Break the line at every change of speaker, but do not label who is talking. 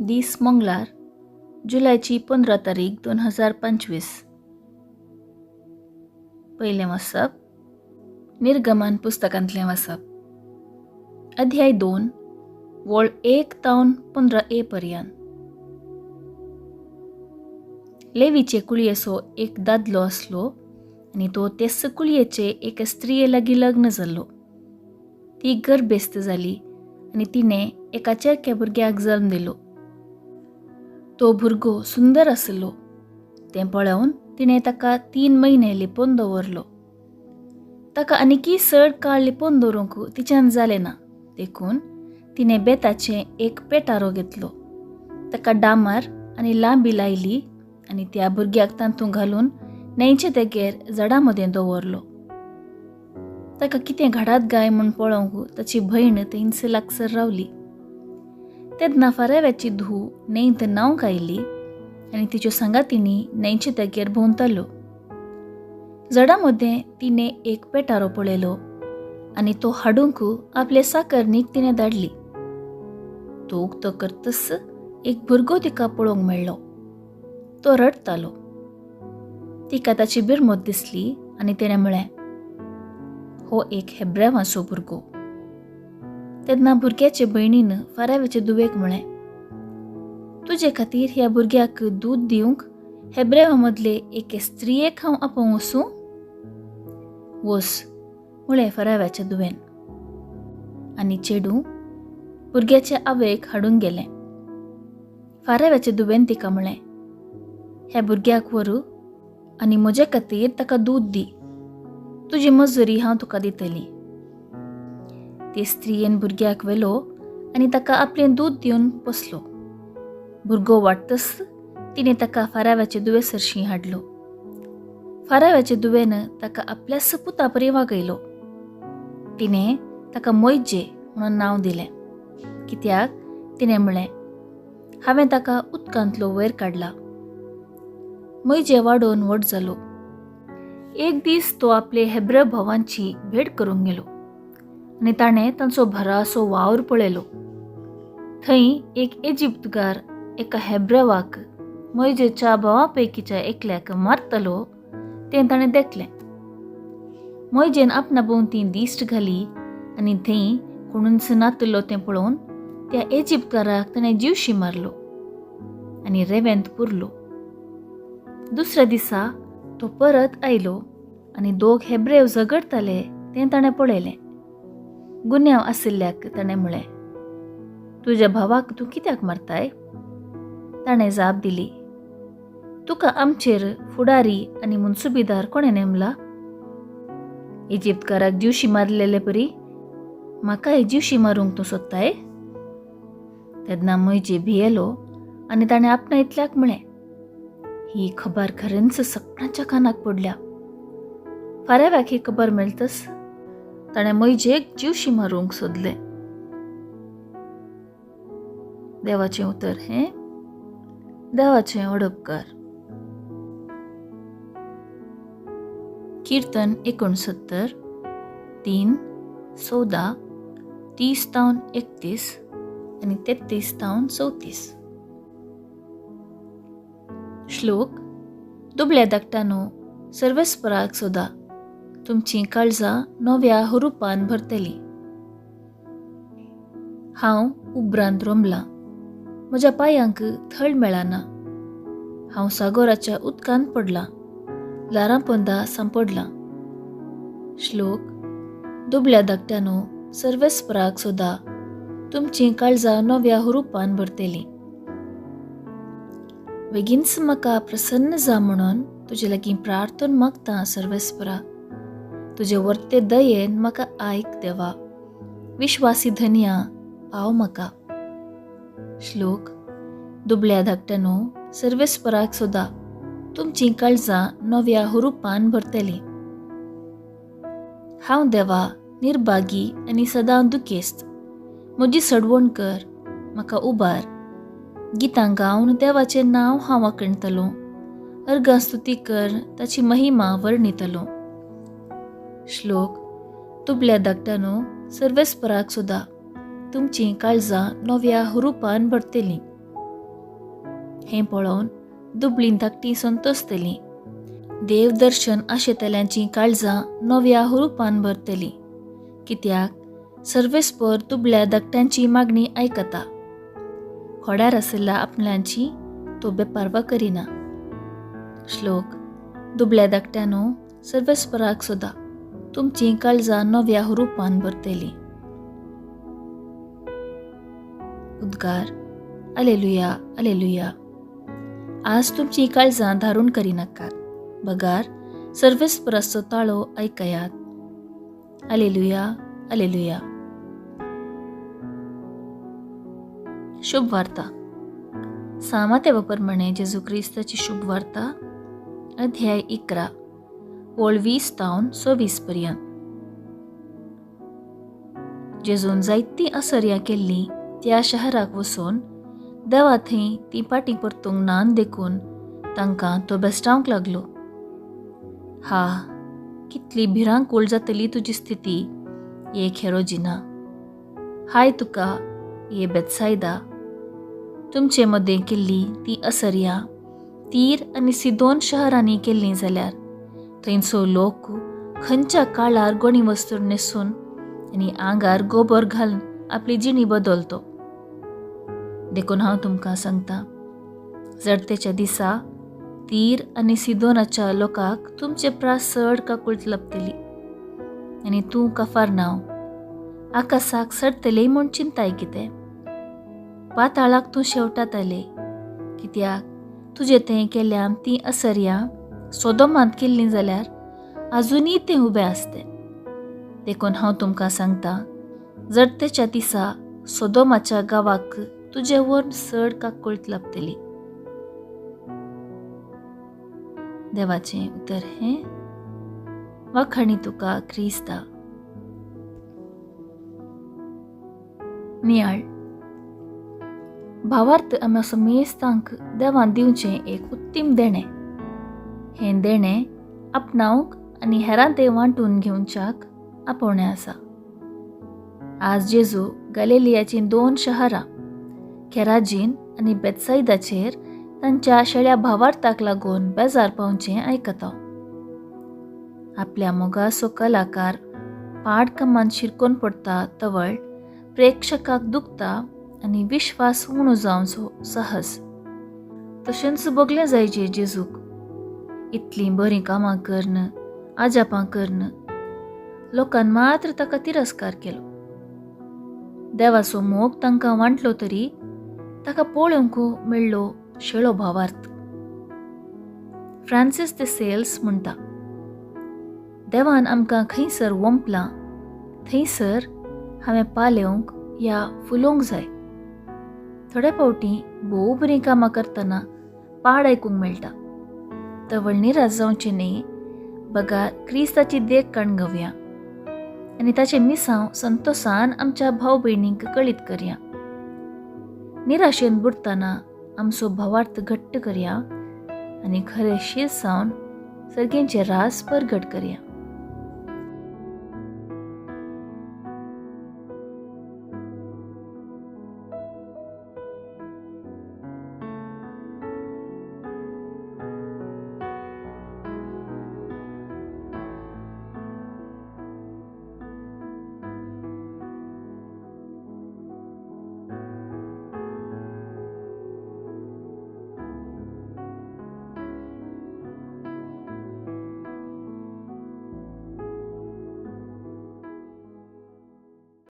दीस मंगळार, जुलयची 15 तारीख 2025. पयलें वाचप निर्गमन पुस्तकांतलें वाचप, अध्याय 2, वळ 1 तावन 15 ए पर्यंत. लेवीचे कुळयेचो एक दादलो आसलो आनी तो तेच कुळयेचे एके स्त्रिये लागीं लग्न जाल्लो. ती गर्भेस्त जाली आनी तिणें एका चेरक्या भुरग्याक जल्म दिलो. तो भुरगो सुंदर आसलो. तें पळोवन तिणें ताका 3 म्हयने लिपोवन दवरलो. ताका आनीकय चड काळ लिपोवन दवरूंक तिच्यान जालें ना, देखून तिणें बेताचें एक पेटारो घेतलो, ताका डामार आनी लांबी लायली आनी त्या भुरग्याक तातूंत घालून न्हंयचे देगेर झाडां मदें दवरलो. ताका कितें घाडात गाय म्हूण पळोवंक ताची भयण थंयच लागसर रावली. तेन्ना फाराव्याची धूव न्हंयत न्हावंक आयली आनी तिच्यो सांगातिणी न्हंयचे देगेर भोंवताल्यो. झाडां मदें तिणें एक पेटारो पळयलो आनी तो हाडूंक आपले साकरणीक तिणें धाडली. तो उक्तो करतच एक भुरगो तिका पळोवंक मेळ्ळो. तो रडटालो. तिका ताची बिरमत दिसली आनी तिणें म्हळें, हो एक हेब्रेवाचो भुरगो. तेन्ना भुरग्याचे भयणीन फाराव्याचे धुवेक म्हळें, तुजे खातीर ह्या भुरग्याक दूद दिवंक हेब्रेवा मदले एके स्त्रियेक हांव आपोवंक वचूं? वस, म्हळें फाराव्याच्या धुवेन. आनी चेडूं भुरग्याचे आवयक हाडूंक गेलें. फाराव्याचे धुवेन तिका म्हळें, ह्या भुरग्याक व्हरू आनी म्हजे खातीर ताका दूद दी. तुजी मजुरी हांव तुका दितली. ते स्त्रियेन भुरग्याक व्हेलो आनी ताका आपलें दूद दिवन पोसलो. भुरगो वाडटच तिणें ताका फाराव्याचे दुवे सरशीं हाडलो. फाराव्याचे दुवेन ताका आपल्याच पुता परी वागयलो. तिणें ताका मोयजे म्हणून नांव दिलें, कित्याक तिणें म्हळें, हांवें ताका उदकांतलो वयर काडला. मोयजे वाडोवन व्हड जालो. एक दीस तो आपले हेब्रे भावांची भेट करूंक गेलो आनी ताणें तांचो भरासो वावर पळयलो. थंय एक इजिप्तगार एका हेब्रेवाक, मोयजेच्या भावा पैकीच्या एकल्याक मारतालो तें ताणें देखलें. मोयजेन आपणा भोंवती दिश्ट घाली आनी थंय कोणूच नातलो तें पळोवन त्या इजिप्तकाराक ताणें जिवशी मारलो आनी रेवेंत पुरलो. दुसऱ्या दिसा तो परत आयलो आनी दोग हेब्रेव झगडटाले तें ताणें पळयलें. गुन्यांव आशिल्ल्याक ताणें म्हळें, तुज्या भावाक तूं कित्याक मारताय? ताणें जाप दिली, तुका आमचेर फुडारी आनी मुन्सुबीदार कोणें नेमला? इजिप्तकाराक जिवशी मारलेले परी म्हाकाय जिवशी मारूंक तूं सोदताय? तेन्ना मोयजे भियेलो आनी ताणें आपणा इतल्याक म्हळें, ही खबर खरेंच सगळ्यांच्या कानाक पडल्या. फाराव्याक ही खबर मेळतच ताणें मोयजेक जिवशी मारूंक सोदलें. देवाचें उतर हें देवाचें ओडपकार. कीर्तन 69, 3, 14, 30 तावन 31 आनी 33 तावन 34. श्लोक. दुबळ्या धाकटानो सर्वेस्पराक सोदा, तुमचीं काळजां नव्या हुरुपान भरतलीं. हांव उब्रांत रोमलां, म्हज्या पांयांक थळ मेळना. हांव सागोराच्या उदकांत पडलां, ल्हारां पोंदा सांपडलां. श्लोक. दुबळ्या धाकट्यानो सर्वेस्पराक सोदा, तुमचीं काळजां नव्या हुरुपान भरतलीं. बेगीनच म्हाका प्रसन्न जा म्हणून तुजे लागीं प्रार्थन मागता सर्वेस्परा. तुजे वर्ते दयेन म्हाका आयक देवा. विश्वासी धनया पाव म्हाका. श्लोक. दुबळ्या धाकट्यानो सर्वेस्पराक सोदा, तुमचीं काळजां नव्या हुरुपान भरतलीं. हांव देवा निर्भागी आनी सदां दुखेस्त. म्हजी सडवण कर, म्हाका उबार. गितां गावन देवाचें नांव हांव वाखणतलों. अर्गां स्तुती कर ताची महिमा वर्णितलो. श्लोक. दुबळ्या धाकट्यानो सर्वेस्पराक सोदा, तुमचीं काळजां नव्या हुरुपान भरतलीं. हें पळोवन दुबळीं धाकटीं संतोसतलीं. देव दर्शन आशेतल्यांचीं काळजां नव्या हुरुपान भरतलीं, कित्याक सर्वेस्पर दुबळ्या धाकट्यांची मागणी आयकता. खोड्यार आशिल्ल्या आपल्यांची तो बेपारवा करिना. श्लोक. दुबळ्या धाकट्यानो सर्वेस्पराक सोदा, तुमचीं काळजां नव्या हुरुपान भरतलीं. उद्गार. Alleluia alleluia. आज तुमचीं काळजां धारून करिनाकात, बगार सर्वेस्पराचो ताळो आयकयात. Alleluia alleluia. शुभ वार्ता. सामाते प्रमाणे जेजू क्रिस्ताची शुभ वार्ता, अध्याय 11, ओळ 20 तावन 26 पर्यंत. जेजून जायतीं असर्यां केल्लीं त्या शहराक वचून देवा थंय ती पाटी परतूंक नान देखून तांकां तो बेस्टावंक लागलो. हा, कितली भिरांकूळ जातली तुजी स्थिती ये खेरोजिना. हाय तुका ये बेतसायदा. तुमचे मदें केल्ली ती असर्यां तीर आनी सिदोन शहरांनी केल्लीं जाल्यार थंयचो लोक खंयच्या काळार गोणी वस्तूर न्हेसून आनी आंगार गोबर घालून आपली जिणी बदलतो. देखून हांव तुमकां सांगता, जडतेच्या दिसा तीर आनी सिदोनाच्या लोकांक तुमचे प्रास चड काकूळट लपतली. आनी तूं कफारनांव आकाशाक चडटली म्हूण चिंताय कितें? पाताळाक तूं शेवटातले, कित्याक तुजें तें केल्या तीं असर्यां सोदोमांत केल्लीं जाल्यार आजुनूय तें उबें आसतें. देखून हांव तुमकां सांगता, जडतेच्या दिसा सोदोमाच्या गांवाक तुजे वर चड काकूळट लाबतली. देवाचें उतर हें. वाखाणी तुका क्रिस्ता. नियाळ. भावार्थ आमी समेस्तांक देवान दिवचें एक उत्तीम देणें. हें देणें आपणावंक आनी हेरां तें वांटून घेवच्याक आपोवणें आसा. आज जेजू गलेलियाचीं 2 शहरां खेराजीन आनी बेतसायदाचेर तांच्या शेळ्या भावार्थाक लागून बेजार पावचें आयकता. आपल्या मोगाचो कलाकार पाड कामांत शिरकोन पडटा तवळ प्रेक्षकाक दुखता आनी विश्वास उणो जावचो सहज. तशेंच भोगलें जायचे जेजूक. इतलीं बरीं कामां करून आजापां करून लोकान मात्र ताका तिरस्कार केलो. देवाचो मोग तांकां वांटलो तरी ताका पळोवंक मेळ्ळो शेळो भावार्थ. फ्रांसीस the sales म्हणटा, देवान आमकां खंयसर वंपलां थंयसर हांवें पालेवंक या फुलोवंक जाय. थोडे फावटी भोव बरीं कामां करतना पाड आयकूंक मेळटा. तवळ निराश जावचें न्ही, बगार क्रिस्ताची देख काण घेवया आनी ताचें मिसांव संतोसान आमच्या भाव भयणींक कळीत करया. निराशेन बुडटना आमचो भावार्थ घट्ट करया आनी खरें शीत जावन सर्गेंचे रास परगट करया.